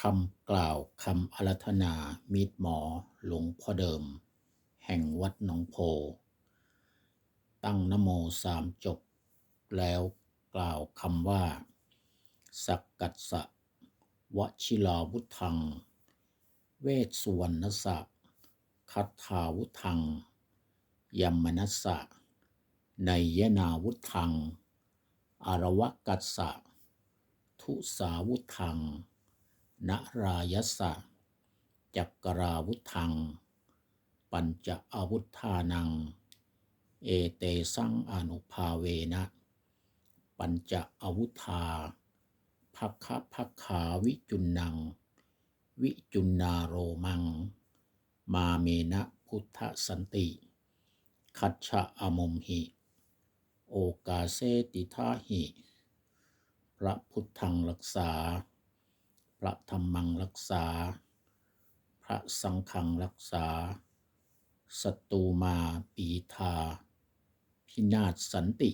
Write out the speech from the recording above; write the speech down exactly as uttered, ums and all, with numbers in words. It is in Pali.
คำกล่าวคำอาราธนามีดหมอหลวงพ่อเดิม แห่งวัดหนองโพ ตั้งนะโมสามจบ แล้วกล่าวคำว่า สักกัสสะ วชิราวุธัง เวสสุวรรณสะ คัตถาวุธัง ยมนัสสะ ไนยนาวุธัง อารวกัสสะ ทุสาวุธัง นารายสะ จักราวุธัง ปัญจอาวุธานัง เอเตสังอานุภาเวนะ ปัญจอาวุธา ภัคคะภัคคาวิจุณณัง วิจุณณาโรมัง มาเมนะพุทธสันติ คัจฉะอมุมหิ โอกาเสติทาหิ พระพุทธังรักษา พระธัมมังรักษา พระสังฆังรักษา ศัตรูมาปีทา พินาศสันติ